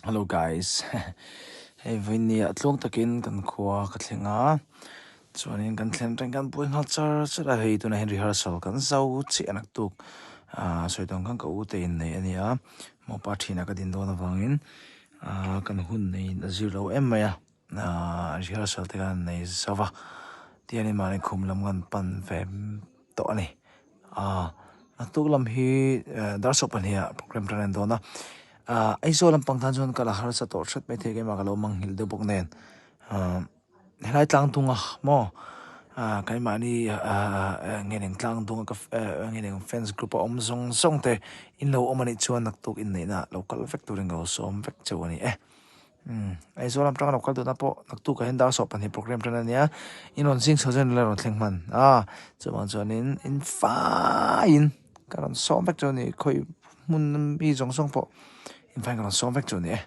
Hello guys hei vawiin ah tluang takin kan khua ka thleng a chuanin kan thlen reng kan buai nghal char char a hei tunah hian rehearsal kan zo chiah a naktuk ah sawi tawn khan ka u te innei a ni a mopa thinah ka din dawn avangin ah kan hun neiin a zir lo em mai a ah rehearsal te khan an nei zo va tihianin mahni khum lam kan pan ve tawh a ni. Aaa naktuk lam hi dar sawh pahniha program tan a ni dawn a aaa Aizawl lampang tan chuan kal a harsa tawh hret mai thei keimah ka lo manghilh deuh bawk nen aaa helai tlang dung a maw aaa keimahni aaa nge eng tlang dung a ka nge eng fans group a awm zawng zawng te in lo awm a nih chuan naktuk inneihna lo kal vek turin ka lo sawm vek cheu a ni e. Umm Aizawl lam tanga lo kal duhna pawh naktuk ah hian dar sawh pahnih program tan ania in rawn zing chho chuan la rawn thleng hman a chuvang chuanin in faiin ka rawn sawm vek chu a ni khawi hmun mi zawng zawng pawh in faiin ka rawn sawm vek chu a ni e.